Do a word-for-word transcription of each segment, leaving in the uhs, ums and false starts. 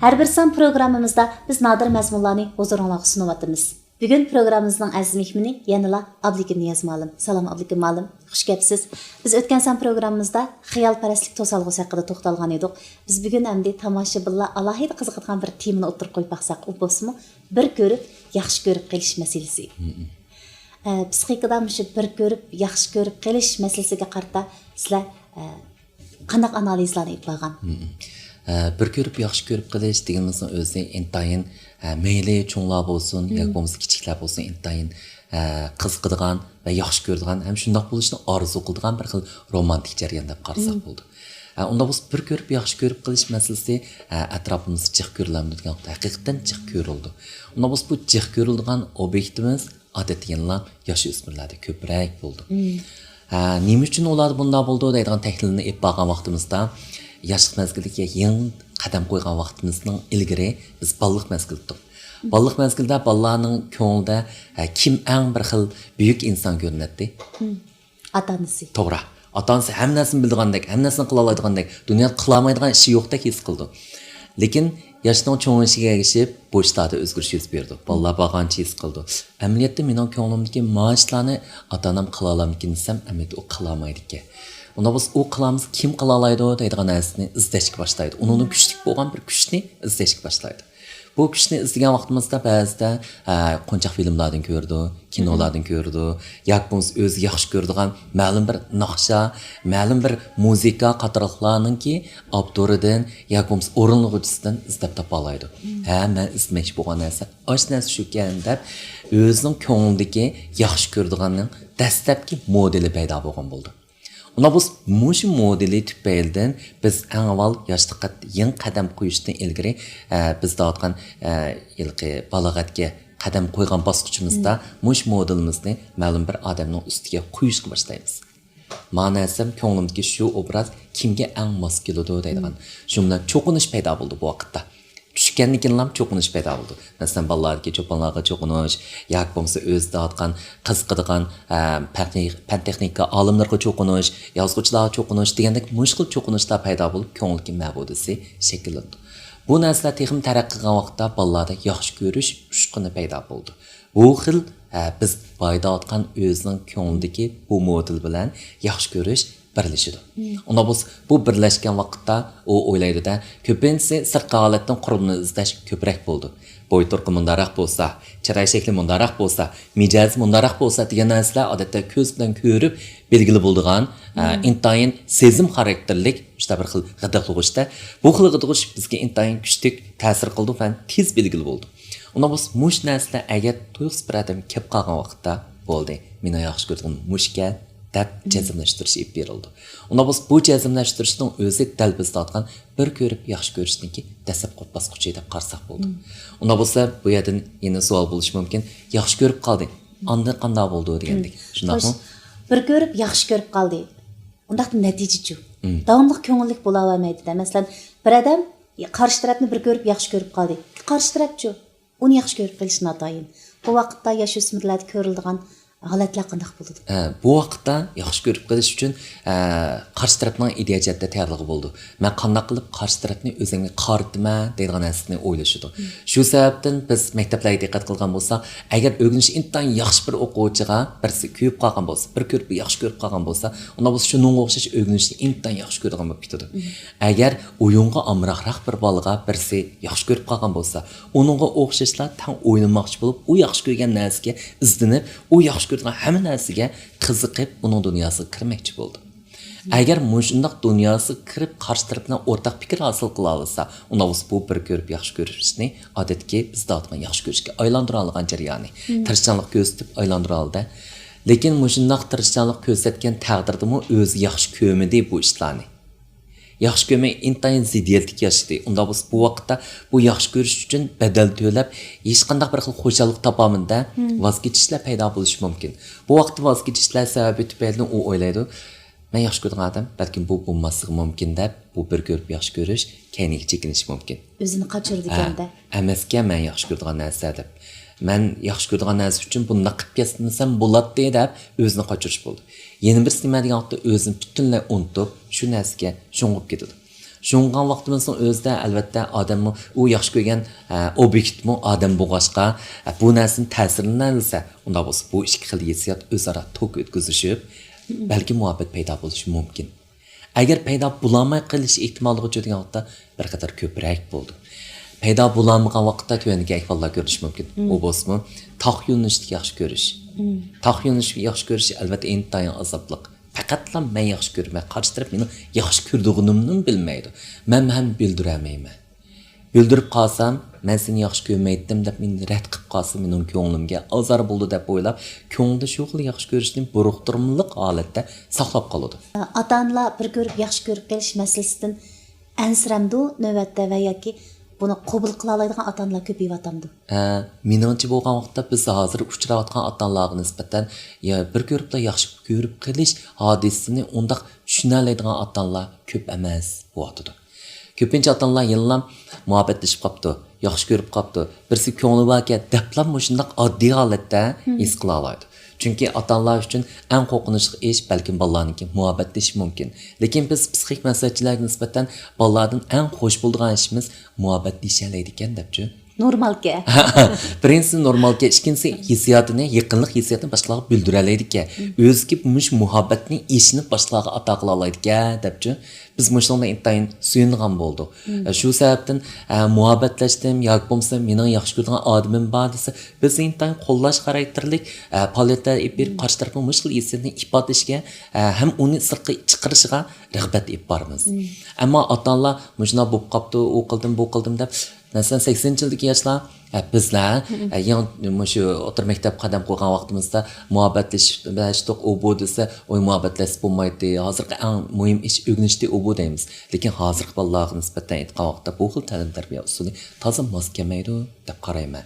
ھەر بىر سان پروگراممىمىزدا بىز نادىر مەزمۇنلارنى ھۇزۇرۇڭلارغا سۇنۇۋاتىمىز. بۈگۈن پروگراممىمىزنىڭ ئەزىز مېھمىنى يەنىلا ئابلىكىم نىياز مۇئەللىم. سالام ئابلىكىم مۇئەللىم، خۇش كەپسىز. بىز ئۆتكەن سان پروگراممىمىزدا خىيالپەرەسلىك توسالغۇسى ھەققىدە توختالغان ئىدۇق. بىز بۈگۈن ئەمدى تاماشىبىنلار ئالاھىدە قىزىقىدىغان بىر تېمىنى ئوتتۇرىغا قويۇپ باقساق، ئۇ بولسىمۇ بىر كۆرۈپ ياخشى كۆرۈپ قېلىش مەسىلىسى. ئە، پسىخىكىدا مۇشۇ بىر كۆرۈپ ياخشى كۆرۈپ قېلىش مەسىلىسىگە قارىتا سىلەر، ئە، قانداق ئانالىزلارنى ئېلىپ بارغان؟ مم. ئە، بىر كۆرۈپ ياخشى كۆرۈپ قېلىش دېگىنىمىزنىڭ ئۆزى ئىنتايىن، ئە، مەيلى چوڭلار بولسۇن، مم. ياكى بولمىسا كىچىكلەر بولسۇن، ئىنتايىن، ئە، قىزىقىدىغان ۋە ياخشى كۆرىدىغان ھەم شۇنداق بولۇشنى ئارزۇ قىلىدىغان بىر خىل رومانتىك جەريان دەپ قارىساق مم. بولىدۇ. ئە، ئۇنداق بولسا بىر كۆرۈپ ياخشى كۆرۈپ قېلىش مەسىلىسى، ئە، ئەتراپىمىزدا جىق كۆرۈلەمدۇ دېگەن ۋاقىتتا ھەقىقەتەن جىق كۆرۈلىدۇ. ئۇنداق بولسا بۇ جىق كۆرۈلىدىغان ئوبيېكتىمىز ئادەتتە يەنىلا ياش ئۆسمۈرلەردە كۆپرەك بولىدۇ. مم. ھە، نېمە ئۈچۈن ئۇلاردا بۇنداق بولىدۇ دەيدىغان تەھلىلنى ئېلىپ بارغان ۋاقتىمىزدا، ياشلىق مەزگىلىگە يېڭى قەدەم قويغان ۋاقتىمىزنىڭ ئىلگىرى بىز بالىلىق مەزگىلى دېدۇق. بالىلىق مەزگىلدە بالىلارنىڭ كۆڭلىدە، ھە، كىم ئەڭ بىر خىل بۈيۈك ئىنسان كۆرۈنەتتى؟ مم. ئاتا-ئانىسى. توغرا. ئاتا-ئانىسى ھەممە نەرسىنى بىلىدىغاندەك، ھەممە نەرسىنى قىلالايدىغاندەك، دۇنيادا قىلالمايدىغان ئىشى يوقتەك ھېس قىلىدۇ. لېكىن ياشنىڭ چوڭىيىشىغا ئەگىشىپ بۇ ئىشلاردا ئۆزگىرىش يۈز بېرىدۇ. بالىلار بارغانچە ھېس قىلىدۇ. ئەمەلىيەتتە مېنىڭ كۆڭلۈمدىكى مانا ئىشلارنى ئاتا-ئانام قىلالامدىكىن دېسەم، ئەمەلىيەتتە ئۇ قىلالمايدىكەن. ئۇنداق بولسا ئۇ قىلالمىسا كىم قىلالايدۇ دەيدىغان نەرسىنى ئىزدەشكە باشلايدۇ. ئۇنىڭدىن كۈچلۈك بولغان بىر كۈچنى ئىزدەشكە باشلايدۇ. بۇ كۈچنى ئىزدىگەن ۋاقتىمىزدا بەزىدە، ئە، قونچاق فىلىملاردىن كۆرىدۇ، كىنولاردىن كۆرىدۇ، ياكى بولمىسا ئۆزى ياخشى كۆرىدىغان مەلۇم بىر ناخشا، مەلۇم بىر مۇزىكا قاتارلىقلارنىڭكى ئاپتورىدىن ياكى بولمىسا ئورۇنلىغۇچىسىدىن ئىزدەپ تاپالايدۇ. ھە، مەن ئىزدىمەكچى بولغان نەرسە ئاشۇ نەرسە شۇكەن دەپ ئۆزىنىڭ كۆڭلىدىكى ياخشى كۆرىدىغاننىڭ دەسلەپكى مودېلى پەيدا بولغان بولىدۇ. ئۇنداق بولسا، مۇشۇ مودېلى تۈپەيلىدىن بىز ئەڭ ئاۋۋال ياشلىققا يېڭى قەدەم قويۇشتىن ئىلگىرى، ئە، بىز دەۋاتقان، ئە، ھېلىقى بالاغەتكە قەدەم قويغان باسقۇچىمىزدا مۇشۇ مودېلىمىزنى مەلۇم بىر ئادەمنىڭ ئۈستىگە قويۇشقا باشلايمىز. مانا نەرسەم كۆڭلۈمدىكى شۇ ئوبراز كىمگە ئەڭ ماس كېلىدۇ دەيدىغان. شۇ بىلەن چوقۇنۇش پەيدا بولىدۇ بۇ ۋاقىتتا. چۈشكەندىن كېيىنلا چوقۇنۇش پەيدا بولىدۇ. مەسىلەن، بالىلاردىكى چوپانلارغا چوقۇنۇش ياكى بولمىسا ئۆزى دەۋاتقان، قىزىقىدىغان، ئە، پەن-، پەن-تېخنىكا ئالىملىرىغا چوقۇنۇش، يازغۇچىلارغا چوقۇنۇش دېگەندەك مۇشۇ خىل چوقۇنۇشلار پەيدا بولۇپ، كۆڭۈلدىكى مەبۇدىسى شەكىللىنىدۇ. بۇ نەرسىلەر تېخىمۇ تەرەققىي قىلغان ۋاقىتتا بالىلاردا ياخشى كۆرۈش ئۇچقۇنى پەيدا بولىدۇ. بۇ خىل، ئە، بىز بايىدا ئاتقان ئۆزىنىڭ كۆڭلىدىكى بۇ مودېل بىلەن ياخشى كۆرۈش بىرلىشىدۇ. ئۇنداق بولسا، بۇ بىرلەشكەن ۋاقىتتا ئۇ ئويلايدۇ-دە، كۆپىنچىسى سىرتقى ھالەتتىن قۇربىنى ئىزدەش كۆپرەك بولىدۇ. بوي تۇرقى مۇنداقراق بولسا، چىراي شەكلى مۇنداقراق بولسا، مىجەزى مۇنداقراق بولسا دېگەن نەرسىلەر ئادەتتە كۆز بىلەن كۆرۈپ بىلگىلى بولىدىغان، ئە، ئىنتايىن سېزىم خاراكتېرلىك شۇنداق بىر خىل غىدىقلىغۇچ-دە. بۇ خىل غىدىقلىغۇچ بىزگە ئىنتايىن كۈچلۈك تەسىر قىلىدۇ ۋە تېز بىلگىلى بولىدۇ. ئۇنداق بولسا، مۇشۇ نەرسىلەر ئەگەر تۇيۇقسىز بىر ئادەم كەپ قالغان ۋاقىتتا، بولدى، مېنىڭ ياخشى كۆرىدىغىنىم مۇشۇكەن، دەپ جەزملەشتۈرۈش ئېلىپ بېرىلىدۇ. ئۇنداق بولسا، بۇ جەزملەشتۈرۈشنىڭ ئۆزى دەل بىز تارتقان بىر كۆرۈپ ياخشى كۆرۈشنىڭكى دەسلەپكى باسقۇچى دەپ قارىساق بولىدۇ. ئۇنداق بولسا، بۇ يەردىن يەنە سوئال بولۇشى مۇمكىن، ياخشى كۆرۈپ قالدى، ئاندىن قانداق بولىدۇ دېگەندەك. شۇنداقمۇ؟ بىر كۆرۈپ ياخشى كۆرۈپ قالدى. ئۇنداقتا نەتىجىچۇ؟ داۋاملىق كۆڭۈللۈك بولاۋەرمەيدۇ-دە. مەسىلەن، بىر ئادەم قارشى تەرەپنى بىر كۆرۈپ ياخشى كۆرۈپ قالدى. قارشى تەرەپچۇ؟ ئۇنى ياخشى كۆرۈپ قېلىش ناتايىن. بۇ ۋاقىتتا ياش ئۆسمۈرلەردە كۆرۈلىدىغان ھالەتلەر قانداق بولىدۇ؟ ھە، بۇ ۋاقىتتا ياخشى كۆرۈپ قېلىش ئۈچۈن، ھە، قارشى تەرەپنىڭ ئىدىيە جەھەتتە تەييارلىقى بولىدۇ. مەن قانداق قىلىپ قارشى تەرەپنى ئۆزۈمگە قارىتىمەن دەيدىغان نەرسىنى ئويلىشىدۇ. شۇ سەۋەبتىن بىز مەكتەپلەرگە دىققەت قىلغان بولساق، ئەگەر ئۆگىنىشتە ئىنتايىن ياخشى بىر ئوقۇغۇچىغا بىرسى كۆيۈپ قالغان بولسا، بىر كۆرۈپ ياخشى كۆرۈپ قالغان بولسا، ئۇنداق بولسا شۇنىڭغا ئوخشاش ئۆگىنىشنى ئىنتايىن ياخشى كۆرىدىغان بولۇپ كېتىدۇ. ئەگەر ئويۇنغا ئامراقراق بىر بالىغا بىرسى ياخشى كۆرۈپ قالغان بولسا، ئۇنىڭغا ئوخشاشلا تەڭ ئوينىماقچى بولۇپ، ئۇ ياخشى كۆرگەن نەرسىگە ئىزدىنىپ، ئۇ ياخشى كۆرىدىغان ھەممە نەرسىگە قىزىقىپ، ئۇنىڭ دۇنياسىغا كىرمەكچى بولىدۇ. ئەگەر مۇشۇنداق دۇنياسىغا كىرىپ، قارشى تەرەپ بىلەن ئورتاق پىكىر ھاسىل قىلالىسا، ئۇنداق بولسا بۇ بىر كۆرۈپ ياخشى كۆرۈشنى ئادەتتىكى بىز دەۋاتقان ياخشى كۆرۈشكە ئايلاندۇرالىغان جەريانى، تىرىشچانلىق كۆرسىتىپ ئايلاندۇرالىدۇ. لېكىن مۇشۇنداق تىرىشچانلىق كۆرسەتكەن تەقدىردىمۇ ئۆزى ياخشى كۆرمىدى بۇ ئىشلارنى. ياخشى كۆرمەي، ئىنتايىن زىددىيەتلىك ياشىدى. ئۇنداق بولسا، بۇ ۋاقىتتا بۇ ياخشى كۆرۈش ئۈچۈن بەدەل تۆلەپ، ھېچقانداق بىر خىل خۇشاللىق تاپالمىدى-دە، ۋاز كېچىشلەر پەيدا بولۇشى مۇمكىن. بۇ ۋاقىتتا ۋاز كېچىشلەر سەۋەبى تۈپەيلىدىن ئۇ ئويلايدۇ، مەن ياخشى كۆرىدىغان ئادەم، بەلكىم بۇ بولماسلىقى مۇمكىن دەپ، بۇ بىر كۆرۈپ ياخشى كۆرۈش كەينىگە چېكىنىشى مۇمكىن. ئۆزىنى قاچۇرىدىكەن-دە. ھە، ئەمەسكەن مەن ياخشى كۆرىدىغان نەرسە دەپ. مەن ياخشى كۆرىدىغان نەرسە ئۈچۈن بۇنداق قىلىپ كەتسەم بولاتتى دەپ ئۆزىنى قاچۇرۇش بولىدۇ. يەنە بىرسى نېمە دېگەن ۋاقىتتا ئۆزىنى پۈتۈنلەي ئۇنتۇپ، شۇ نەرسىگە شۇڭغۇپ كېتىدۇ. شۇڭغان ۋاقتىمىزنىڭ ئۆزىدە، ئەلۋەتتە، ئادەممۇ ئۇ ياخشى كۆرگەن، ئە، ئوبيېكتمۇ ئادەم بولغاچقا، ئە، بۇ نەرسىنى تەسىرلىنەلىسە، ئۇنداق بولسا بۇ ئىككى خىل ھېسسىيات ئۆزئارا توك ئۆتكۈزۈشۈپ، بەلكىم مۇھەببەت پەيدا بولۇشى مۇمكىن. ئەگەر پەيدا بولالماي قېلىش ئېھتىماللىقىچۇ دېگەن ۋاقىتتا بىر قەدەر كۆپرەك بولىدۇ. پەيدا بولالمىغان ۋاقىتتا تۆۋەندىكى ئەھۋاللار كۆرۈلۈشى مۇمكىن. ئۇ بولسىمۇ تاغ يۆنىلىشىدىكى ياخشى كۆرۈش. تاغ يۆنىلىشىدىكى ياخشى كۆرۈش، ئەلۋەتتە، ئىنتايىن ئازابلىق. پەقەتلا مەن ياخشى كۆرىمەن، قارشى تەرەپ مېنىڭ ياخشى كۆرىدىغىنىمنىمۇ بىلمەيدۇ. مەن ھەم بىلدۈرەلمەيمەن. بىلدۈرۈپ قالسام، مەن سېنى ياخشى كۆرمەيتتىم دەپ مېنى رەت قىلىپ قالسا، مېنىڭ كۆڭلۈمگە ئازار بولىدۇ دەپ ئويلاپ، كۆڭلىدە شۇ خىل ياخشى كۆرۈشنى بۇرۇقتۇرمىلىق ھالەتتە ساقلاپ قالىدۇ. ئاتا-ئانىلار بىر كۆرۈپ ياخشى كۆرۈپ قېلىش مەسىلىسىدىن ئەنسىرەمدۇ نۆۋەتتە ۋە ياكى بۇنى قوبۇل قىلالايدىغان ئاتا-ئانىلار كۆپىيىۋاتامدۇ؟ ھە، مېنىڭچە بولغان ۋاقىتتا بىز ھازىر ئۇچراۋاتقان ئاتا-ئانىلارغا نىسبەتەن، يا، بىر كۆرۈپلا ياخشى كۆرۈپ قېلىش ھادىسىسىنى ئۇنداق چۈشىنەلەيدىغان ئاتا-ئانىلار كۆپ ئەمەس بولۇۋاتىدۇ. كۆپىنچە ئاتا-ئانىلار يەنىلا مۇھەببەتلىشىپ قاپتۇ، ياخشى كۆرۈپ قاپتۇ، بىرسى كۆڭلى باركەن دەپلا مۇشۇنداق ئاددىي ھالەتتە ھېس قىلالايدۇ. چۈنكى ئاتا-ئانىلار ئۈچۈن ئەڭ قورقۇنچلۇق ئىش بەلكىم بالىلارنىڭكى مۇھەببەتلىشىش مۇمكىن. لېكىن بىز پسىخىك مەسلىھەتچىلەرگە نىسبەتەن بالىلاردىن ئەڭ خوش بولىدىغان ئىشىمىز مۇھەببەتلىشەلەيدىكەن دەپچۇ. نورمالكەن. بىرىنچىسى نورمالكەن، ئىككىنچىسى ھېسسىياتىنى، يېقىنلىق ھېسسىياتىنى باشقىلارغا بىلدۈرەلەيدىكەن. ئۆزىگە مۇشۇ مۇھەببەتنى ئېچىنىپ باشقىلارغا ئاتا قىلالايدىكەن دەپچۇ. بىز مۇشۇنىڭدىن ئىنتايىن سۆيۈنىدىغان بولدۇق. شۇ سەۋەبتىن، ئە، مۇھەببەتلەشتىم ياكى بولمىسا مېنىڭ ياخشى كۆرىدىغان ئادىمىم بار دېسە، بىز ئىنتايىن قوللاش خاراكتېرلىك، ئە، پائالىيەتلەر ئېلىپ بېرىپ، قارشى تەرەپنىڭ مۇشۇ خىل ھېسسىيىتىنى ئىپادىلىشىگە، ئە، ھەم ئۇنى سىرتقا چىقىرىشىغا رىغبەت ئېلىپ بارىمىز. ئەمما ئاتا-ئانىلار مۇشۇنداق بولۇپ قاپتۇ، ئۇ قىلدىم، بۇ قىلدىم دەپ، مەسىلەن، سەكسىنىنچى يىلدىكى ياشلار، ئە، بىزلەر، ئە، يېڭى مۇشۇ ئوتتۇرا مەكتەپكە قەدەم قويغان ۋاقتىمىزدا مۇھەببەتلىشىپ، ئۇ بۇ دېسە، ئۇي، مۇھەببەتلەشسە بولمايتتى، ھازىرقى ئەڭ مۇھىم ئىش ئۆگىنىشتى، ئۇ بۇ دەيمىز. لېكىن ھازىرقى بالىلارغا نىسبەتەن ئېيتقان ۋاقىتتا بۇ خىل تەلىم-تەربىيە ئۇسۇلى تازا ماس كەلمەيدۇ دەپ قارايمەن.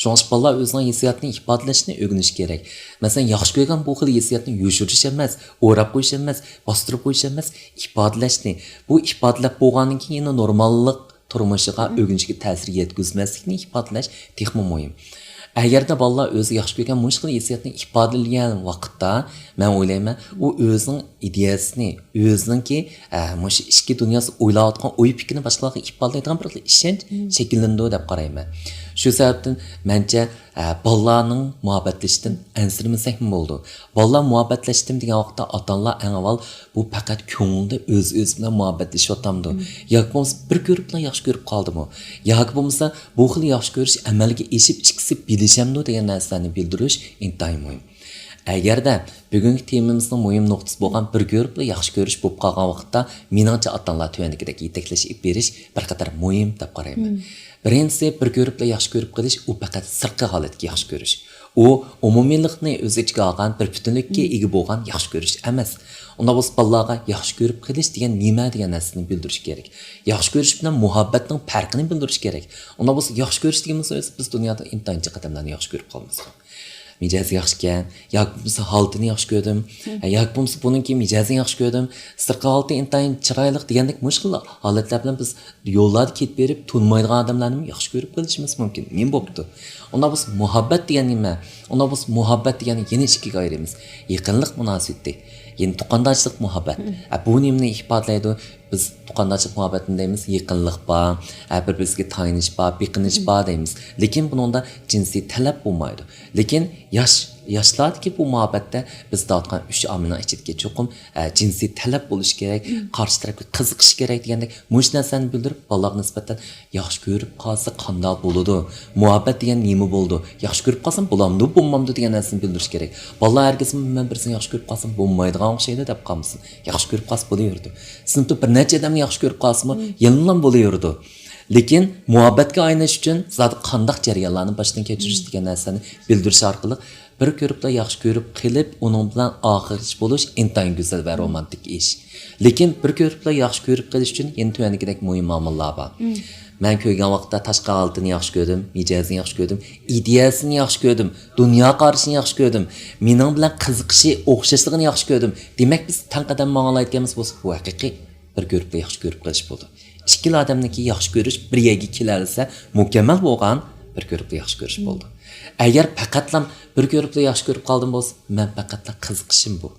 شۇڭلاشقا بالىلار ئۆزىنىڭ ھېسسىياتىنى ئىپادىلەشنى ئۆگىنىشى كېرەك. مەسىلەن، ياخشى كۆرگەن بۇ خىل ھېسسىياتنى يوشۇرۇش ئەمەس، ئوراپ قويۇش ئەمەس، باستۇرۇپ قويۇش ئەمەس، ئىپادىلەشنى. بۇ ئىپادىلەپ بولغاندىن كېيىن يەنە نورماللىق تۇرمۇشىغا، ئۆگىنىشىگە تەسىر يەتكۈزمەسلىكنى ئىپادىلەش تېخىمۇ مۇھىم. ئەگەردە بالىلار ئۆزى ياخشى كۆرگەن مۇشۇ خىل ھېسسىياتنى ئىپادىلىگەن ۋاقىتتا، مەن ئويلايمەن، ئۇ ئۆزىنىڭ ئىدىيەسىنى، ئۆزىنىڭكى، ئە، مۇشۇ ئىچكى دۇنياسى ئويلاۋاتقان ئوي پىكرىنى باشقىلارغا ئىپادىلەيدىغان بىر ئىشەنچ شەكىللىنىدۇ دەپ قارايمەن. شۇ سەۋەبتىن مەنچە، ئە، بالىلارنىڭ مۇھەببەتلىشىشتىن ئەنسىرىمىسەكمۇ بولىدۇ. بالىلار مۇھەببەتلەشتىم دېگەن ۋاقىتتا ئاتا-ئانىلار ئەڭ ئاۋۋال بۇ پەقەت كۆڭلىدە ئۆز-ئۆزى بىلەن مۇھەببەتلىشىۋاتامدۇ؟ ياكى بولمىسا بىر كۆرۈپلا ياخشى كۆرۈپ قالدىمۇ؟ ياكى بولمىسا بۇ خىل ياخشى كۆرۈش ئەمەلگە ئېشىپ ئىككىسى بىلىشەمدۇ دېگەن نەرسىلەرنى بىلدۈرۈش ئىنتايىن مۇھىم. ئەگەردە بۈگۈنكى تېمىمىزنىڭ مۇھىم نۇقتىسى بولغان بىر كۆرۈپلا ياخشى كۆرۈش بولۇپ قالغان ۋاقىتتا، مېنىڭچە ئاتا-ئانىلار تۆۋەندىكىدەك يېتەكلەش ئېلىپ بېرىش بىر قەدەر مۇھىم دەپ قارايمەن. بىرىنچىسى، بىر كۆرۈپلا ياخشى كۆرۈپ قېلىش، ئۇ پەقەت سىرتقى ھالەتكە ياخشى كۆرۈش. ئۇ ئومۇمىيلىقنى ئۆز ئىچىگە ئالغان، بىر پۈتۈنلۈككە ئىگە بولغان ياخشى كۆرۈش ئەمەس. ئۇنداق بولسا بالىلارغا ياخشى كۆرۈپ قېلىش دېگەن نېمە دېگەن نەرسىنى بىلدۈرۈش كېرەك. ياخشى كۆرۈش بىلەن مۇھەببەتنىڭ پەرقىنى بىلدۈرۈش كېرەك. ئۇنداق بولسا ياخشى كۆرۈش دېگىنىمىز ئۆزى بىز دۇنيادا ئىنتايىن جىق ئادەملەرنى ياخشى كۆرۈپ قالىمىز. مىجەزى ياخشىكەن، ياكى بولمىسا ھالىتىنى ياخشى كۆردۈم، ھە، ياكى بولمىسا بۇنىڭكى مىجەزىنى ياخشى كۆردۈم، سىرتقى ھالىتى ئىنتايىن چىرايلىق دېگەندەك مۇشۇ خىل ھالەتلەر بىلەن بىز يوللاردا كېتىپ بېرىپ تونۇمايدىغان ئادەملەرنىمۇ ياخشى كۆرۈپ قېلىشىمىز مۇمكىن. نېمە بوپتۇ؟ ئۇنداق بولسا مۇھەببەت دېگەن نېمە؟ ئۇنداق بولسا مۇھەببەت دېگەننى يەنە ئىككىگە ئايرىيمىز. يېقىنلىق مۇناسىۋىتى، يەنى تۇغقاندارچىلىق مۇھەببەت. ھە، بۇ نېمىنى ئىپادىلەيدۇ؟ بىز تۇغقاندارچىلىق مۇھەببەتنى دەيمىز، يېقىنلىق بار، ھە، بىر-بىرىمىزگە تايىنىش بار، بېقىنىش بار دەيمىز. لېكىن بۇنىڭدا جىنسىي تەلەپ بولمايدۇ. لېكىن ياش، ياشلاردىكى بۇ مۇھەببەتتە بىز دەۋاتقان ئۈچ ئامىلنىڭ ئىچىدىكى چوقۇم، ئە، جىنسىي تەلەپ بولۇشى كېرەك، قارشى تەرەپكە قىزىقىشى كېرەك دېگەندەك مۇشۇ نەرسىلەرنى بىلدۈرۈپ، بالىلارغا نىسبەتەن ياخشى كۆرۈپ قالسا قانداق بولىدۇ؟ مۇھەببەت دېگەن نېمە بولىدۇ؟ ياخشى كۆرۈپ قالسام بولامدۇ، بولمامدۇ دېگەن نەرسىنى بىلدۈرۈش كېرەك. بالىلار ھەرگىزمۇ مەن بىرسىنى ياخشى كۆرۈپ قالسام بولمايدىغان ئوخشايدۇ دەپ قالمىسۇن. ياخشى كۆرۈپ قالسا بولۇۋېرىدۇ. سىنىپتا بىر نەچچە ئادەمنى ياخشى كۆرۈپ قالسىمۇ، يەنىلا بولۇۋېرىدۇ. لېكىن مۇھەببەتكە ئايلىنىش ئۈچۈن زادى قانداق جەريانلارنى باشتىن كەچۈرۈش دېگەن نەرسىنى بىلدۈرۈش ئارقىلىق بىر كۆرۈپلا ياخشى كۆرۈپ قېلىپ، ئۇنىڭ بىلەن ئاخىرغىچە بولۇش ئىنتايىن گۈزەل ۋە رومانتىك ئىش. لېكىن بىر كۆرۈپلا ياخشى كۆرۈپ قېلىش ئۈچۈن يەنە تۆۋەندىكىدەك مۇھىم ئامىللار بار. مەن كۆرگەن ۋاقىتتا تاشقى ھالىتىنى ياخشى كۆردۈم، مىجەزىنى ياخشى كۆردۈم، ئىدىيەسىنى ياخشى كۆردۈم، دۇنيا قارىشىنى ياخشى كۆردۈم، مېنىڭ بىلەن قىزىقىشى، ئوخشاشلىقىنى ياخشى كۆردۈم. دېمەك، بىز تەڭ قەدەم ماڭالايدىكەنمىز بولسا، بۇ ھەقىقىي بىر كۆرۈپلا ياخشى كۆرۈپ قېلىش بولىدۇ. ئىككىلا ئادەمنىڭكى ياخشى كۆرۈش بىر يەرگە كېلەلىسە، مۇكەممەل بولغان بىر كۆرۈپلا ياخشى كۆرۈش بولىدۇ. ئەگەر پەقەتلا بىر كۆرۈپلا ياخشى كۆرۈپ قالدىم بولسا، مەن پەقەتلا قىزىقىشىم بۇ.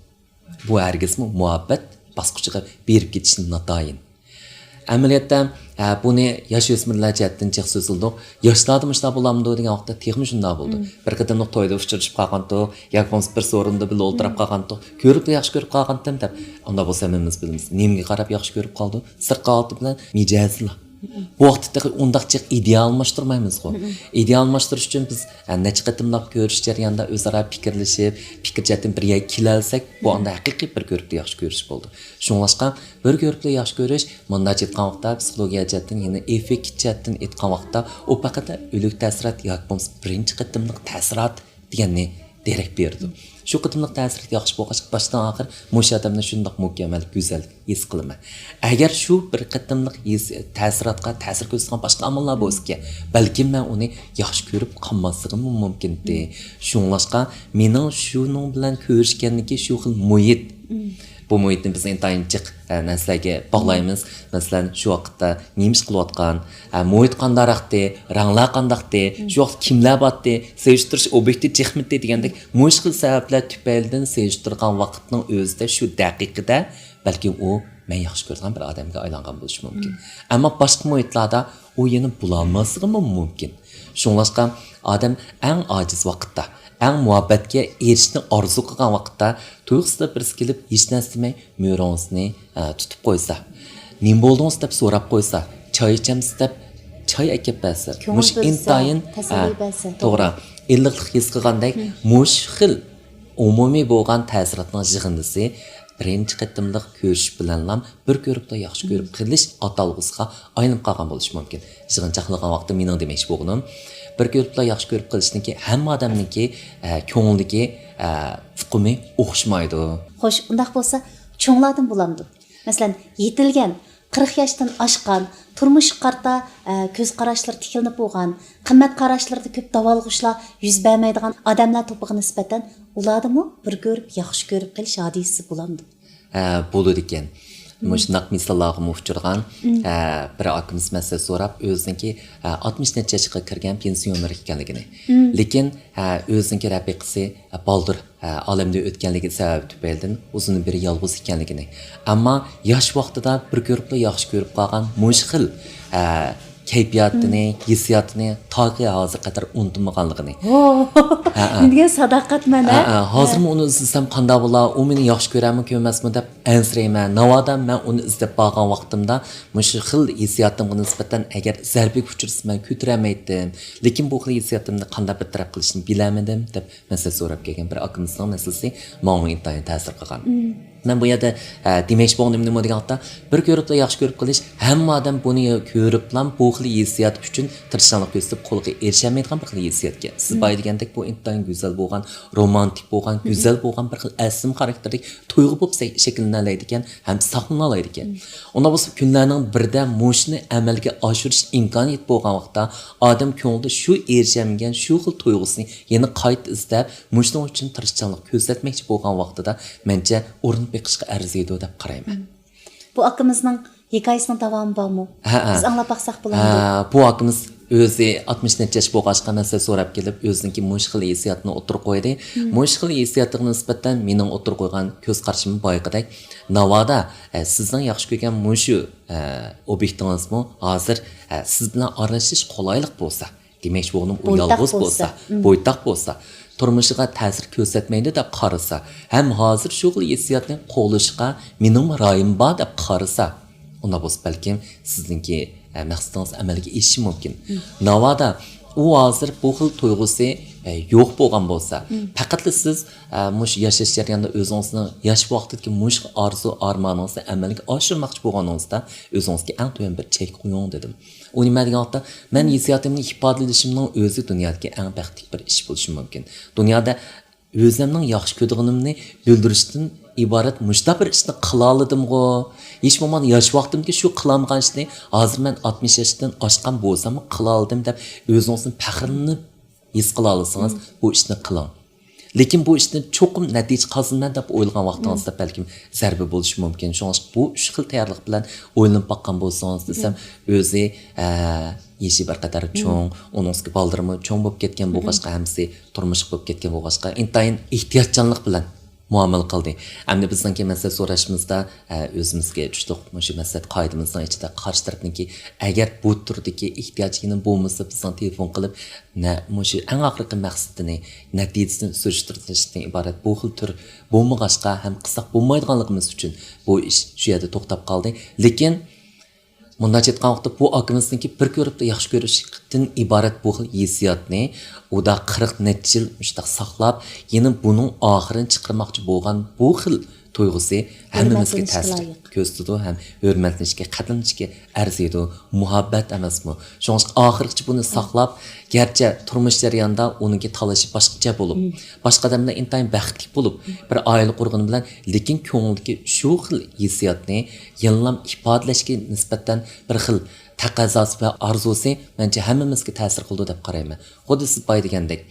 بۇ ھەرگىزمۇ مۇھەببەت باسقۇچىغا بېرىپ كېتىشى ناتايىن. ئەمەلىيەتتە، ھە، بۇنى ياش ئۆسمۈرلەر جەھەتتىن جىق سۆزلىدۇق. ياشلاردا مۇشۇنداق بولامدۇ دېگەن ۋاقىتتا تېخىمۇ شۇنداق بولدى. بىر قېتىملىق تويدا ئۇچرىشىپ قالغانتۇق، ياكى بولمىسا بىر سورۇندا بىللە ئولتۇرۇپ قالغانتۇق، كۆرۈپلا ياخشى كۆرۈپ قالغانتىم دەپ. ئۇنداق بولسا ھەممىمىز بىلىمىز. نېمىگە قاراپ ياخشى كۆرۈپ قالىدۇ؟ سىرتقى ھالىتى بىلەن مىجەزىلا. بۇ ۋاقىتتا تېخى ئۇنداق جىق ئىدىيە ئالماشتۇرمايمىزغۇ. ئىدىيە ئالماشتۇرۇش ئۈچۈن بىز، ھە، نەچچە قېتىملاپ كۆرۈش جەريانىدا ئۆزئارا پىكىرلىشىپ، پىكىر جەھەتتىن بىر يەرگە كېلەلسەك، بۇ ئاندا ھەقىقىي بىر كۆرۈپلا ياخشى كۆرۈش بولىدۇ. شۇڭلاشقا بىر كۆرۈپلا ياخشى كۆرۈش، مۇنداق ئېيتقان ۋاقىتتا پسىخولوگىيە جەھەتتىن، يەنى ئېففېكت جەھەتتىن ئېيتقان ۋاقىتتا، ئۇ پەقەت ئۆلۈك تەسىرات ياكى بولمىسا بىرىنچى قېتىملىق تەسىرات دېگەننى دېرەك بېرىدۇ. شۇ قېتىملىق تەسىرات ياخشى بولغاچقا، باشتىن ئاخىر مۇشۇ ئادەمنى شۇنداق مۇكەممەل، گۈزەل ھېس قىلىمەن. ئەگەر شۇ بىر قېتىملىق ھېس، تەسىراتقا تەسىر كۆرسىتىدىغان باشقا ئامىللار بولسىكەن، بەلكىم مەن ئۇنى ياخشى كۆرۈپ قالماسلىقىم مۇمكىنتى. شۇڭلاشقا مېنىڭ شۇنىڭ بىلەن كۆرۈشكەندىكى شۇ خىل مۇھىت، بۇ مۇھىتنى بىز ئىنتايىن جىق، ئە، نەرسىلەرگە باغلايمىز. مەسىلەن، شۇ ۋاقىتتا نېمە ئىش قىلىۋاتقان، ئە، مۇھىت قانداقراقتى، رەڭلەر قانداقتى، شۇ ۋاقىتتا كىملەر بارتى، سېلىشتۇرۇش ئوبيېكتى جىقمىتى دېگەندەك مۇشۇ خىل سەۋەبلەر تۈپەيلىدىن سېلىشتۇرغان ۋاقىتنىڭ ئۆزىدە شۇ دەقىقىدە بەلكىم ئۇ مەن ياخشى كۆرىدىغان بىر ئادەمگە ئايلانغان بولۇشى مۇمكىن. ئەمما باشقا مۇھىتلاردا ئۇ يەنە بولالماسلىقىمۇ مۇمكىن. شۇڭلاشقا ئادەم ئەڭ ئاجىز ۋاقىتتا، ئەڭ مۇھەببەتكە ئېرىشىشنى ئارزۇ قىلغان ۋاقىتتا تۇيۇقسىزلا بىرسى كېلىپ ھېچ نەرسە دېمەي مۈرىڭىزنى، ئە، تۇتۇپ قويسا، نېمە بولدىڭىز دەپ سوراپ قويسا، چاي ئىچەمسىز دەپ چاي ئەكەپ بەرسە، كۆڭۈل مۇشۇ بۆلسە، ئىنتايىن، تەسەللى ئە، بەرسە، توغرا، توغرا. ئىللىقلىق ھېس قىلغاندەك، مۇشۇ خىل ئومۇمىي بولغان تەسىراتنىڭ يىغىندىسى بىرىنچى قېتىملىق كۆرۈشۈش بىلەنلا بىر كۆرۈپلا ياخشى كۆرۈپ قېلىش ئاتالغۇسىغا ئايلىنىپ قالغان بولۇشى مۇمكىن. يىغىنچاقلىغان ۋاقتىدا مېنىڭ دېمەكچى بولغىنىم، بىر كۆرۈپلا ياخشى كۆرۈپ قېلىشنىڭكى ھەممە ئادەمنىڭكى، ئە، كۆڭلىدىكى، ئە، ئۇقۇمى ئوخشىمايدۇ. خوش، ئۇنداق بولسا چوڭلاردىن بولامدۇ؟ مەسىلەن، يېتىلگەن، قىرىق ياشتىن ئاشقان، تۇرمۇشقا قارىتا، ئە، كۆز قاراشلىرى تىكلىنىپ بولغان، قىممەت قاراشلىرىدا كۆپ داۋالغۇشلار يۈز بەرمەيدىغان ئادەملەر توپىغا نىسبەتەن ئۇلاردىمۇ بىر كۆرۈپ ياخشى كۆرۈپ قېلىش ھادىسىسى بولامدۇ؟ ھە، بولىدىكەن. مۇشۇنداق مىساللارغىمۇ ئۇچرىغان، ھە، بىر ئاكىمىز مەسىلە سوراپ، ئۆزىنىڭكى، ھە، ئاتمىش نەچچە ياشقا كىرگەن پېنسىيونېر ئىكەنلىكىنى. لېكىن، ھە، ئۆزىنىڭكى رەپىقىسى، ھە، بالدۇر، ھە، ئالەمدىن ئۆتكەنلىكى سەۋەبى تۈپەيلىدىن ئۇزۇن بىر يالغۇز ئىكەنلىكىنى. ئەمما ياش ۋاقتىدا بىر كۆرۈپلا ياخشى كۆرۈپ قالغان مۇشۇ خىل، ھە، كەيپىياتىنى، ھېسسىياتىنى تاكى ھازىرغا قەدەر ئۇنتۇمىغانلىقىنى. ھو، ھە، ھە. نېمىدېگەن ساداقەتمەن، ھە، ھە؟ ھە، ھازىرمۇ ئۇنى ئىزدىسەم قانداق بولا، ئۇ مېنى ياخشى كۆرەرمۇ كۆرمەسمۇ دەپ ئەنسىرەيمەن. ناۋادا مەن ئۇنى ئىزدەپ بارغان ۋاقتىمدا مۇشۇ خىل ھېسسىياتىمغا نىسبەتەن ئەگەر زەربىگە ئۇچرىسا مەن كۆتۈرەلمەيتتىم. لېكىن بۇ خىل ھېسسىياتىمنى قانداق بىر تەرەپ قىلىشنى بىلەلمىدىم دەپ مەسىلە سوراپ كەلگەن بىر ئاكىمىزنىڭ مەسىلىسى ماڭا ئىنتايىن تەسىر قىلغان. مەن بۇ يەردە، ئە، دېمەكچى بولغىنىم نېمە دېگەن ۋاقىتتا، بىر كۆرۈپلا ياخشى كۆرۈپ قېلىش، ھەممە ئادەم بۇنى كۆرۈپلا بۇ خىل ھېسسىيات ئۈچۈن تىرىشچانلىق كۆرسىتىپ قولغا ئېرىشەلمەيدىغان بىر خىل ھېسسىياتكەن. سىز بايا دېگەندەك بۇ ئىنتايىن گۈزەل بولغان، رومانتىك بولغان، گۈزەل بولغان بىر خىل ئەسلىمە خاراكتېردىكى تۇيغۇ بولۇپ سە-، شەكىللىنەلەيدىكەن ھەم ساقلىنالايدىكەن. ئۇنداق بولسا كۈنلەرنىڭ بىرىدە مۇشۇنى ئەمەلگە ئاشۇرۇش ئىمكانىيىتى بولغان ۋاقىتتا ئادەم كۆڭلىدە شۇ ئېرىشەلمىگەن شۇ خىل تۇيغۇسىنى يەنە قايتا ئىزدەپ، مۇشۇنىڭ ئۈچۈن تىرىشچانلىق كۆرسەتمەكچى بولغان ۋاقتىدا، مەنچە ئۇرۇنۇپ بېقىشقا ئەرزىيدۇ دەپ قارايمەن. بۇ ئاكىمىزنىڭ ھېكايىسىنىڭ داۋامى بارمۇ؟ ھە، ھە. بىز ئاڭلاپ باقساق بولامدۇ؟ ھە، بۇ ئاكىمىز ئۆزى ئاتمىش نەچچە ياش بولغاچقا مەسىلە سوراپ كېلىپ، ئۆزىنىڭكى مۇشۇ خىل ھېسسىياتىنى ئوتتۇرىغا قويدى. مۇشۇ خىل ھېسسىياتىغا نىسبەتەن مېنىڭ ئوتتۇرىغا قويغان كۆز قارىشىم بايىقىدەك. ناۋادا، ئە، سىزنىڭ ياخشى كۆرگەن مۇشۇ، ئە، ئوبيېكتىڭىزمۇ ھازىر، ئە، سىز بىلەن ئارىلىشىش قولايلىق بولسا، دېمەكچى بولغىنىم، ئۇ بويتاق يالغۇز بولسا، بولسا، مم. بويتاق بولسا، تۇرمۇشىغا تەسىر كۆرسەتمەيدۇ دەپ قارىسا، ھەم ھازىر شۇ خىل ھېسسىياتنى قوغلىشىغا مېنىڭمۇ رايىم بار دەپ قارىسا، ئۇنداق بولسا بەلكىم سىزنىڭكى، ئە، مەقسىتىڭىز ئەمەلگە ئېشىشى مۇمكىن. مم. ناۋادا ئۇ ھازىر بۇ خىل تۇيغۇسى، ئە، يوق بولغان بولسا، مم. پەقەتلا سىز، ئە، مۇشۇ ياشاش جەريانىدا ئۆزىڭىزنىڭ ياش ۋاقتىدىكى مۇشۇ ئارزۇ ئارمانىڭىزنى ئەمەلگە ئاشۇرماقچى بولغىنىڭىزدا ئۆزىڭىزگە ئەڭ تۆۋەن بىر چەك قويۇڭ دېدىم. ئۇ نېمە دېگەن ۋاقىتتا، مەن ھېسسىياتىمنى ئىپادىلىشىمنىڭ ئۆزى دۇنيادىكى ئەڭ بەختلىك بىر ئىش بولۇشى مۇمكىن. دۇنيادا ئۆزۈمنىڭ ياخشى كۆرىدىغىنىمنى بىلدۈرۈشتىن ئىبارەت مۇشۇنداق بىر ئىشنى قىلالىدىمغۇ؟ ھېچ بولمىغاندا ياش ۋاقتىمدىكى شۇ قىلالمىغان ئىشنى ھازىر مەن ئاتمىش ياشتىن ئاشقان بولساممۇ قىلالىدىم دەپ ئۆزىڭىزنى پەخىرلىنىپ ھېس قىلالىسىڭىز، بۇ ئىشنى قىلىڭ. لېكىن بۇ ئىشتىن چوقۇم نەتىجە قازىنىمەن دەپ ئويلىغان ۋاقتىڭىزدا بەلكىم زەربە بولۇشى مۇمكىن. شۇڭلاشقا بۇ ئۈچ خىل تەييارلىق بىلەن ئويلىنىپ باققان بولسىڭىز دېسەم، ئۆزى، ئە، يېشى بىر قەدەر چوڭ، ئۇنىڭ ئۈستىگە بالىلىرىمۇ چوڭ بولۇپ كەتكەن بولغاچقا، ھەممىسى تۇرمۇشلۇق بولۇپ كەتكەن بولغاچقا، ئىنتايىن ئېھتىياتچانلىق بىلەن مۇئامىلە قىلدى. ئەمدى بىزنىڭكى مەسلىھەت سوراشىمىزدا، ئە، ئۆزىمىزگە تۇتۇق مۇشۇ مەسلىھەت قائىدىمىزنىڭ ئىچىدە قارشى تەرەپنىڭكى ئەگەر بۇ تۈردىكى ئېھتىياج يەنە بولمىسا بىزنىڭ تېلېفون قىلىپ، نە، مۇشۇ ئەڭ ئاخىرقى مەقسىتىنى، نەتىجىسىنى سۈرۈشتۈرۈشتىن ئىبارەت بۇ خىل تۈر بولمىغاچقا ھەم قىلساق بولمايدىغانلىقىمىز ئۈچۈن بۇ ئىش شۇ يەردە توختاپ قالدى. لېكىن مۇنداق ئېيتقان ۋاقىتتا، بۇ ئاكىمىزنىڭكى بىر كۆرۈپلا ياخشى كۆرۈشتىن ئىبارەت بۇ خىل ھېسسىياتنى ئۇدا قىرىق نەچچە يىل مۇشۇنداق ساقلاپ، يەنە بۇنىڭ ئاخىرىنى چىقىرماقچى بولغان بۇ خىل تۇيغۇسى ھەممىمىزگە تەسىر كۆرسىتىدۇ ھەم ھۆرمەتلىنىشكە، قەدىرلىنىشكە ئەرزىيدۇ، مۇھەببەت ئەمەسمۇ؟ شۇڭا ئاخىرغىچە بۇنى ساقلاپ، گەرچە تۇرمۇش جەريانىدا ئۇنىڭكى تالىشى باشقىچە بولۇپ، باشقا ئادەم بىلەن ئىنتايىن بەختلىك بولۇپ، بىر ئائىلە قۇرغىنى بىلەن، لېكىن كۆڭلىدىكى شۇ خىل ھېسسىياتنى يەنىلا ئىپادىلەشكە نىسبەتەن بىر خىل تەقەززاسى ۋە ئارزۇسى، مەنچە، ھەممىمىزگە تەسىر قىلىدۇ دەپ قارايمەن. خۇددى سىز باي دېگەندەك،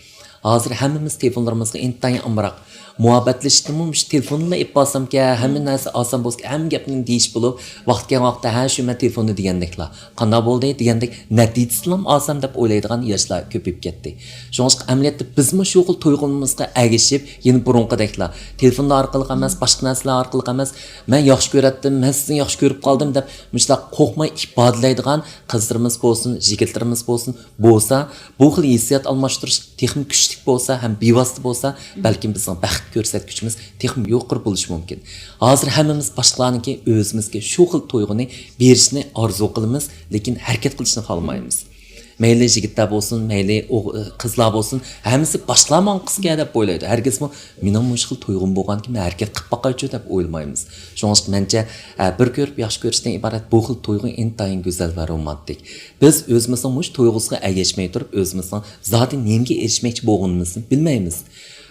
ھازىر ھەممىمىز تېلېفونلىرىمىزغا ئىنتايىن ئامراق. مۇھەببەتلىشىشتىمۇ مۇشۇ تېلېفونلا ئېلىپ بارسامكەن، ھەممە نەرسە ئالسام بولسىكەن، ھەممە گەپنى دېيىش بولۇپ، ۋاقىت كەلگەن ۋاقىتتا، ھە، شۇ مەن تېلېفوننى دېگەندەكلا. قانداق بولدى دېگەندەك، نەتىجىسىنىلا ئالسام دەپ ئويلايدىغان ياشلار كۆپىيىپ كەتتى. شۇڭلاشقا ئەمەلىيەتتە بىزمۇ شۇ خىل تۇيغۇمىزغا ئەگىشىپ، يەنە بۇرۇنقىدەكلا تېلېفونلار ئارقىلىق ئەمەس، باشقا نەرسىلەر ئارقىلىق ئەمەس، مەن ياخشى كۆرەتتىم، مەن سىزنى ياخشى كۆرۈپ قالدىم دەپ مۇشۇنداق قورقماي ئىپادىلەيدىغان قىزلىرىمىز بولسۇن، يىگىتلىرىمىز بولسۇن، بولسا، بۇ خىل ھېسسىيات ئالماشتۇرۇش تېخىمۇ كۈچلۈك بولسا ھەم بىۋاسىتە بولسا، بەلكىم بىزنىڭ بەخت كۆرسەتكۈچىمىز تېخىمۇ يۇقىرى بولۇشى مۇمكىن. ھازىر ھەممىمىز باشقىلارنىڭكى ئۆزىمىزگە شۇ خىل تۇيغۇنى بېرىشىنى ئارزۇ قىلىمىز، لېكىن ھەرىكەت قىلىشنى خالىمايمىز. مەيلى يىگىتلەر بولسۇن، مەيلى ئوغ-، قىزلار بولسۇن، ھەممىسى باشقىلار ماڭا قىزكەن دەپ ئويلايدۇ. ھەرگىزمۇ مېنىڭ مۇشۇ خىل تۇيغۇم بولغانكىن، مەن ھەرىكەت قىلىپ باقايچۇ دەپ ئويلىمايمىز. شۇڭلاشقا مەنچە، ئە، بىر كۆرۈپ ياخشى كۆرۈشتىن ئىبارەت بۇ خىل تۇيغۇ ئىنتايىن گۈزەل ۋە رومانتىك. بىز ئۆزىمىزنىڭ مۇشۇ تۇيغۇسىغا ئەگەشمەي تۇرۇپ، ئۆزىمىزنىڭ زادى نېمىگە ئېرىشمەكچى بولغىنىمىزنى بىلمەيمىز.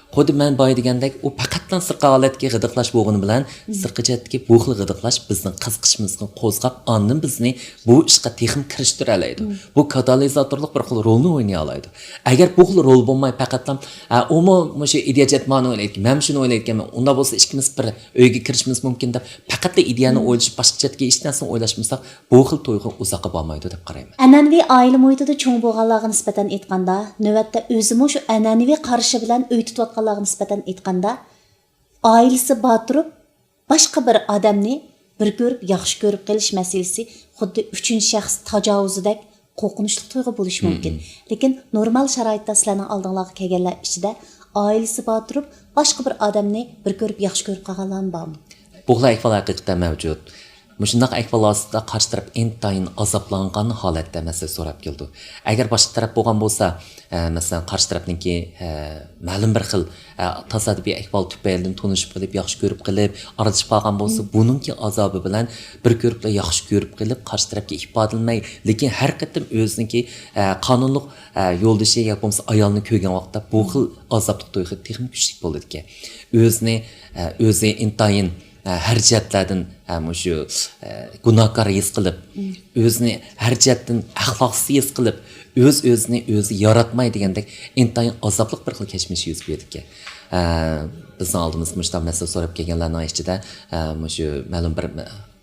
خۇددى مەن بايا دېگەندەك، ئۇ پەقەتلا سىرتقى ھالەتتىكى غىدىقلاش بولغىنى بىلەن، سىرتقى جەھەتتىكى بۇ خىل غىدىقلاش بىزنىڭ قىزىقىشىمىزنى قوزغاپ، ئاندىن بىزنى بۇ ئىشقا تېخىمۇ كىرىشتۈرەلەيدۇ. بۇ كاتالىزاتورلۇق بىر خىل رولنى ئوينىيالايدۇ. ئەگەر بۇ خىل رول بولماي، پەقەتلا، ھە، ئۇمۇ مۇشۇ ئىدىيە جەھەتتىن مانا ئويلايدىكەن، مەنمۇ شۇنى ئويلايدىكەنمەن، ئۇنداق بولسا ئىككىمىز بىر ئۆيگە كىرىشىمىز مۇمكىن دەپ، پەقەتلا ئىدىيەنى ئويلىشىپ، باشقا جەھەتكە ھېچ نەرسىنى ئويلاشمىساق، بۇ خىل تۇيغۇ ئۇزاققا بارمايدۇ دەپ قارايمەن. ئەنئەنىۋى ئائىلە مۇھىتىدا چوڭ بولغانلارغا نىسبەتەن ئېيتقاندا، نۆۋەتتە ئۆزىمۇ شۇ ئەنئەنىۋى قارىشى بىلەن ئۆي تۇتۇۋاتقانلارغا نىسبەتەن ئېيتقاندا، ئائىلىسى بار تۇرۇپ، باشقا بىر ئادەمنى بىر كۆرۈپ ياخشى كۆرۈپ قېلىش مەسىلىسى خۇددى ئۈچىنچى شەخس تاجاۋۇزىدەك قورقۇنچلۇق تۇيغۇ بولۇشى مۇمكىن. لېكىن نورمال شارائىتتا سىلەرنىڭ ئالدىڭلارغا كەلگەنلەر ئىچىدە ئائىلىسى بار تۇرۇپ، باشقا بىر ئادەمنى بىر كۆرۈپ ياخشى كۆرۈپ قالغانلارمۇ بارمۇ؟ بۇ خىل ئەھۋال ھەقىقەتەن مەۋجۇت. مۇشۇنداق ئەھۋال ئاستىدا قارشى تەرەپ ئىنتايىن ئازابلانغان ھالەتتە مەسلىھەت سوراپ كېلىدۇ. ئەگەر باشقا تەرەپ بولغان بولسا، ئە، مەسىلەن، قارشى تەرەپنىڭكى، ئە، مەلۇم بىر خىل، ئە، تاسادىپىي ئەھۋال تۈپەيلىدىن تونۇشۇپ قېلىپ، ياخشى كۆرۈپ قېلىپ، ئارىلىشىپ قالغان بولسا، بۇنىڭكى ئازابى بىلەن بىر كۆرۈپلا ياخشى كۆرۈپ قېلىپ، قارشى تەرەپكە ئىپادىلىمەي، لېكىن ھەر قېتىم ئۆزىنىڭكى، ئە، قانۇنلۇق، ئە، يولدىشى ياكى بولمىسا ئايالىنى كۆرگەن ۋاقىتتا بۇ خىل ئازابلىق تۇيغۇ تېخىمۇ كۈچلۈك بولىدىكەن. ئۆزىنى، ئە، ئۆزى ئىنتايىن، ئە، ھەر جەھەتلەردىن، ئە، مۇشۇ، ئە، گۇناھكار ھېس قىلىپ، ئۆزىنى ھەر جەھەتتىن ئەخلاقسىز ھېس قىلىپ، ئۆز-ئۆزىنى ئۆزى ياراتماي دېگەندەك ئىنتايىن ئازابلىق بىر خىل كەچمىش يۈز بېرىدىكەن. ئە، بىزنىڭ ئالدىمىزدا مۇشۇنداق مەسىلە سوراپ كەلگەنلەرنىڭ ئىچىدە، ئە، مۇشۇ مەلۇم بىر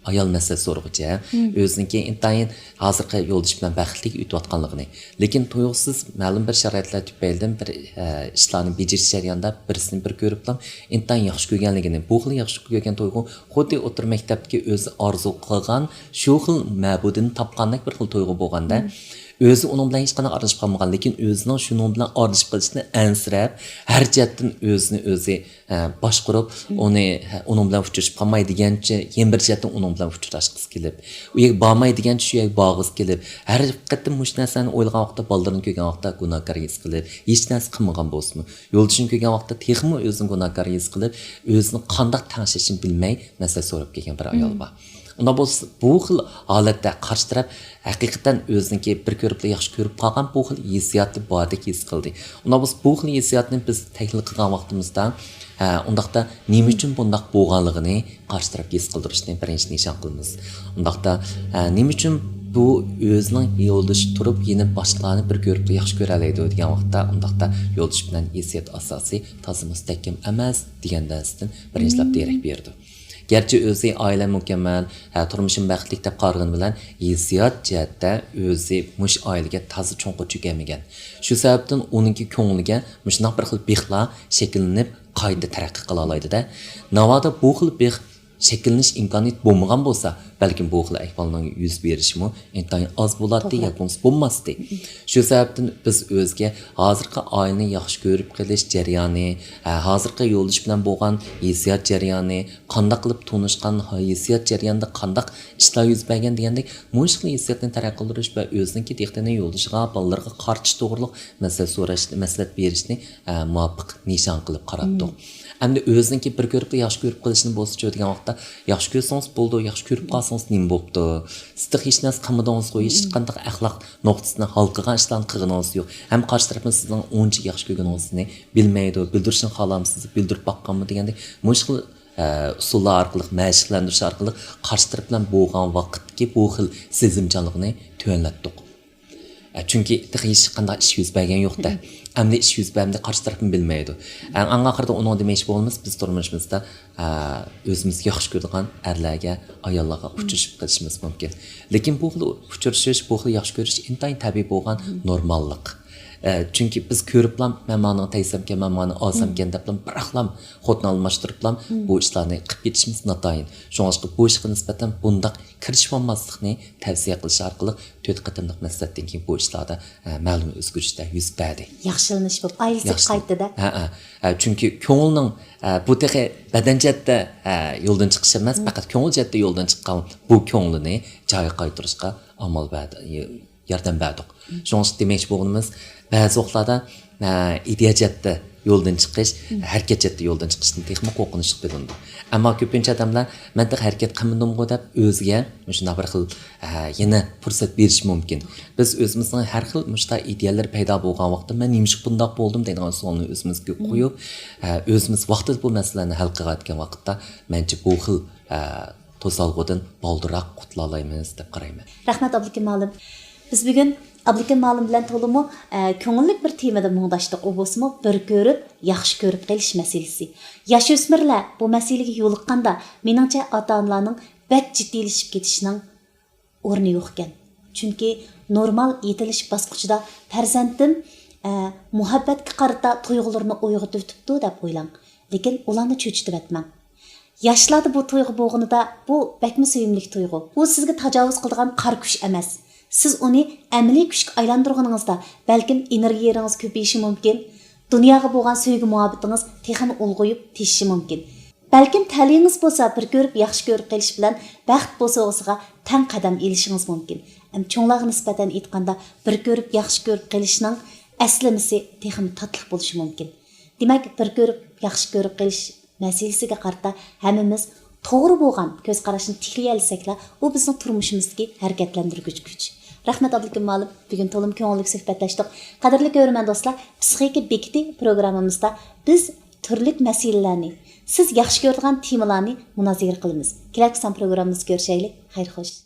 ئايال مەسىلە سورىغۇچە، ئۆزىنىڭكى ئىنتايىن ھازىرقى يولدىشى بىلەن بەختلىك ئۆتۈۋاتقانلىقىنى، لېكىن تۇيۇقسىز مەلۇم بىر شارائىتلار تۈپەيلىدىن بىر، ئە، ئىشلارنى بېجىرىش جەريانىدا بىرسىنى بىر كۆرۈپلا ئىنتايىن ياخشى كۆرگەنلىكىنى، بۇ خىل ياخشى كۆرگەن تۇيغۇ خۇددى ئوتتۇرا مەكتەپتىكى ئۆزى ئارزۇ قىلغان شۇ خىل مەبۇدىنى تاپقاندەك بىر خىل تۇيغۇ بولغاندا، ئۆزى ئۇنىڭ بىلەن ھېچقانداق ئارىلىشىپ قالمىغان، لېكىن ئۆزىنىڭ شۇنىڭ بىلەن ئارىلىشىپ قېلىشىدىن ئەنسىرەپ، ھەر جەھەتتىن ئۆزىنى ئۆزى ئە، باشقۇرۇپ، ئۇنى، ھە، ئۇنىڭ بىلەن ئۇچرىشىپ قالماي دېگەنچە، يەنە بىر جەھەتتىن ئۇنىڭ بىلەن ئۇچراشقۇسى كېلىپ، ئۇ يەرگە بارماي دېگەنچە، شۇ يەرگە بارغۇسى كېلىپ، ھەر قېتىم مۇشۇ نەرسىلەرنى ئويلىغان ۋاقىتتا، بالىلىرىنى كۆرگەن ۋاقىتتا گۇناھكار ھېس قىلىپ، ھېچ نەرسە قىلمىغان بولسىمۇ، يولدىشىنى كۆرگەن ۋاقىتتا تېخىمۇ ئۆزىنى گۇناھكار ھېس قىلىپ، ئۆزىنى قانداق تەڭشەشنى بىلمەي مەسىلە سوراپ كەلگەن بىر ئايال بار. ئۇنداق بولسا، بۇ خىل ھالەتتە قارشى تەرەپ ھەقىقەتەن ئۆزىنىڭكى بىر كۆرۈپلا ياخشى كۆرۈپ قالغان بۇ خىل ھېسسىياتى باردەك ھېس قىلدى. ئۇنداق بولسا، بۇ خىل ھېسسىياتنى بىز تەھلىل قىلغان ۋاقتىمىزدا، ھە، ئۇنداقتا نېمە ئۈچۈن بۇنداق بولغانلىقىنى قارشى تەرەپكە ھېس قىلدۇرۇشنى بىرىنچى نىشان قىلىمىز. ئۇنداقتا، ھە، نېمە ئۈچۈن بۇ ئۆزىنىڭ يولدىشى تۇرۇپ، يەنە باشقىلارنى بىر كۆرۈپلا ياخشى كۆرەلەيدۇ دېگەن ۋاقىتتا، ئۇنداقتا يولدىشى بىلەن ھېسسىيات ئاساسى تازا مۇستەھكەم ئەمەس دېگەن نەرسىدىن بىرىنچىلەپ دېرەك بېرىدۇ. گەرچە ئۆزى ئائىلەم مۇكەممەل، ھە، تۇرمۇشۇم بەختلىك دەپ قارىغىنى بىلەن، ھېسسىيات جەھەتتە ئۆزى مۇشۇ ئائىلىگە تازا چوڭقۇر چۆكەلمىگەن. شۇ سەۋەبتىن ئۇنىڭكى كۆڭلىگە مۇشۇنداق بىر خىل بىخلار شەكىللىنىپ، قايتا تەرەققىي قىلالايدۇ-دە. ناۋادا بۇ خىل بىخ شەكىللىنىش ئىمكانىيىتى بولمىغان بولسا، بەلكىم بۇ خىل ئەھۋالنىڭ يۈز بېرىشىمۇ ئىنتايىن ئاز بولاتتى، توغرا. ياكى بولمىسا بولماستى. شۇ سەۋەبتىن بىز ئۆزىگە ھازىرقى ئائىلىنى ياخشى كۆرۈپ قېلىش جەريانى، ھە، ھازىرقى يولدىشى بىلەن بولغان ھېسسىيات جەريانى، قانداق قىلىپ تونۇشقان، ھېسسىيات جەريانىدا قانداق ئىشلار يۈز بەرگەن دېگەندەك، مۇشۇ خىل ھېسسىياتنى تەرەققىي قىلدۇرۇش ۋە ئۆزىنىڭكى دىققىتىنى يولدىشىغا، بالىلىرىغا قارىتىش توغرۇلۇق مەسلىھەت سوراش، مەسلىھەت بېرىشنى، ئە، مۇۋاپىق نىشان قىلىپ قاراپتۇق. ئەمدى ئۆزىنىڭكى بىر كۆرۈپلا ياخشى كۆرۈپ قېلىشنى بولسىچۇ دېگەن ۋاقىتتا، ياخشى كۆرسىڭىز بولىدۇ، ياخشى كۆرۈپ قالسىڭىز نېمە بوپتۇ؟ سىز تېخى ھېچ نەرسە قىلمىدىڭىزغۇ، ھېچقانداق ئەخلاق نۇقتىسىنى ھالقىغان ئىشلارنى قىلغىنىڭىز يوق. ھەم قارشى تەرەپمۇ سىزنىڭ ئۇنچە ياخشى كۆرگىنىڭىزنى بىلمەيدۇ، بىلدۈرۈشنى خالامسىز، بىلدۈرۈپ باققانمۇ دېگەندەك، مۇشۇ خىل، ئە، ئۇسۇللار ئارقىلىق، مەشىقلەندۈرۈش ئارقىلىق قارشى تەرەپ بىلەن بولغان ۋاقىتتىكى بۇ خىل سېزىمچانلىقنى تۆۋەنلەتتۇق. ئە، چۈنكى تېخى ھېچقانداق ئىش يۈز بەرگەن يوق-دە. ئەمدى ئىش يۈز بەرمىدى، قارشى تەرەپمۇ بىلمەيدۇ. ئەڭ، ئەڭ ئاخىرىدا ئۇنىڭ دېمەكچى بولغىنىمىز، بىز تۇرمۇشىمىزدا، ئە، ئۆزىمىز ياخشى كۆرىدىغان ئەرلەرگە، ئاياللارغا ئۇچرىشىپ قېلىشىمىز مۇمكىن. لېكىن بۇ خىل ئۇچرىشىش، بۇ خىل ياخشى كۆرۈش ئىنتايىن تەبىئىي بولغان نورماللىق. ئە، چۈنكى بىز كۆرۈپلا، مەن مانىڭغا تەگسەمكەن، مەن مانى ئالسامكەن دەپلا، بىراقلا خوتۇن ئالماشتۇرۇپلا بۇ ئىشلارنى قىلىپ كېتىشىمىز ناتايىن. شۇڭلاشقا بۇ ئىشقا نىسبەتەن بۇنداق كىرىشىۋالماسلىقنى تەۋسىيە قىلىش ئارقىلىق تۆت قېتىملىق مەسلىھەتتىن كېيىن بۇ ئىشلاردا، ئە، مەلۇم ئۆزگىرىشلەر يۈز بەردى. ياخشىلىنىش بولۇپ، ئائىلىسىگە ياخشى. قايتتى-دە. ھەئە. ئە، چۈنكى كۆڭۈلنىڭ، ئە، بۇ تېخى بەدەن جەھەتتە، ئە، يولدىن چىقىش ئەمەس، پەقەت كۆڭۈل جەھەتتە يولدىن چىققان بۇ كۆڭلىنى جايىغا قايتۇرۇشقا ئامال بەردى. ياردەم بەردۇق. شۇڭا دېمەكچى بولغىنىمىز، بەزى ۋاقىتلاردا، ئە، ئىدىيە جەھەتتە يولدىن چىقىش، ھەرىكەت جەھەتتە يولدىن چىقىشتىن تېخىمۇ قورقۇنچلۇق بىلىنىدۇ. ئەمما كۆپىنچە ئادەملەر، مەن تېخى ھەرىكەت قىلمىدىمغۇ دەپ، ئۆزىگە مۇشۇنداق بىر خىل، ئە، يەنە پۇرسەت بېرىشى مۇمكىن. بىز ئۆزىمىزنىڭ ھەر خىل مۇشۇنداق ئىدىيەلىرى پەيدا بولغان ۋاقىتتا، مەن نېمىشقا بۇنداق بولدۇم دەيدىغان سوئالنى ئۆزىمىزگە قويۇپ، ئە، ئۆزىمىز ۋاقتىدا بۇ مەسىلىلەرنى ھەل قىلىۋەتكەن ۋاقىتتا، مەنچە بۇ خىل، ئە، توسالغۇدىن بالدۇرراق قۇتۇلالايمىز دەپ قارايمەن. رەھمەت، ئابلىكىم مۇئەللىم. بىز بۈگۈن ئابلىكىم مۇئەللىم بىلەن تولىمۇ، ئە، كۆڭۈللۈك بىر تېمىدا مۇڭداشتۇق. ئۇ بولسىمۇ بىر كۆرۈپ، ياخشى كۆرۈپ قېلىش مەسىلىسى. ياش ئۆسمۈرلەر بۇ مەسىلىگە يولۇققاندا، مېنىڭچە، ئاتا-ئانىلارنىڭ بەك جىددىيلىشىپ كېتىشىنىڭ ئورنى يوقكەن. چۈنكى نورمال يېتىلىش باسقۇچىدا پەرزەنتىم، ئە، مۇھەببەتكە قارىتا تۇيغۇلىرىنى ئويغىتىۋېتىپتۇ دەپ ئويلاڭ. لېكىن ئۇلارنى چۆچۈتۈۋەتمەڭ. ياشلاردا بۇ تۇيغۇ بولغىنىدا، بۇ بەكمۇ سۆيۈملۈك تۇيغۇ. ئۇ سىزگە تاجاۋۇز قىلىدىغان قارا كۈچ ئەمەس. سىز ئۇنى ئەمەلىي كۈچكە ئايلاندۇرغىنىڭىزدا، بەلكىم ئېنېرگىيەڭىز كۆپىيىشى مۇمكىن، دۇنياغا بولغان سۆيگۈ مۇھەببىتىڭىز تېخىمۇ ئۇلغىيىپ تېشىشى مۇمكىن. بەلكىم تەلىيىڭىز بولسا، بىر كۆرۈپ ياخشى كۆرۈپ قېلىش بىلەن بەخت بوسۇغىسىغا تەڭ قەدەم ئېلىشىڭىز مۇمكىن. ئەمما چوڭلارغا نىسبەتەن ئېيتقاندا، بىر كۆرۈپ ياخشى كۆرۈپ قېلىشنىڭ ئەسلىمىسى تېخىمۇ تاتلىق بولۇشى مۇمكىن. دېمەك، بىر كۆرۈپ ياخشى كۆرۈپ قېلىش مەسىلىسىگە قارىتا ھەممىمىز توغرا بولغان كۆز قاراشنى تىكلىيەلىسەكلا، ئۇ بىزنىڭ تۇرمۇشىمىزدىكى ھەرىكەتلەندۈرگۈچ كۈچ. رەھمەت، ئابلىكىم مۇئەللىم، بۈگۈن تولىمۇ كۆڭۈللۈك سۆھبەتلەشتۇق. قەدىرلىك كۆرۈرمەن دوستلار، پسىخىكا بېكىتى پروگراممىمىزدا بىز تۈرلۈك مەسىلىلەرنى، سىز ياخشى كۆرىدىغان تېمىلارنى مۇنازىرە قىلىمىز. كېلەركى سان پروگراممىمىزدا كۆرۈشەيلى. خەير خوش.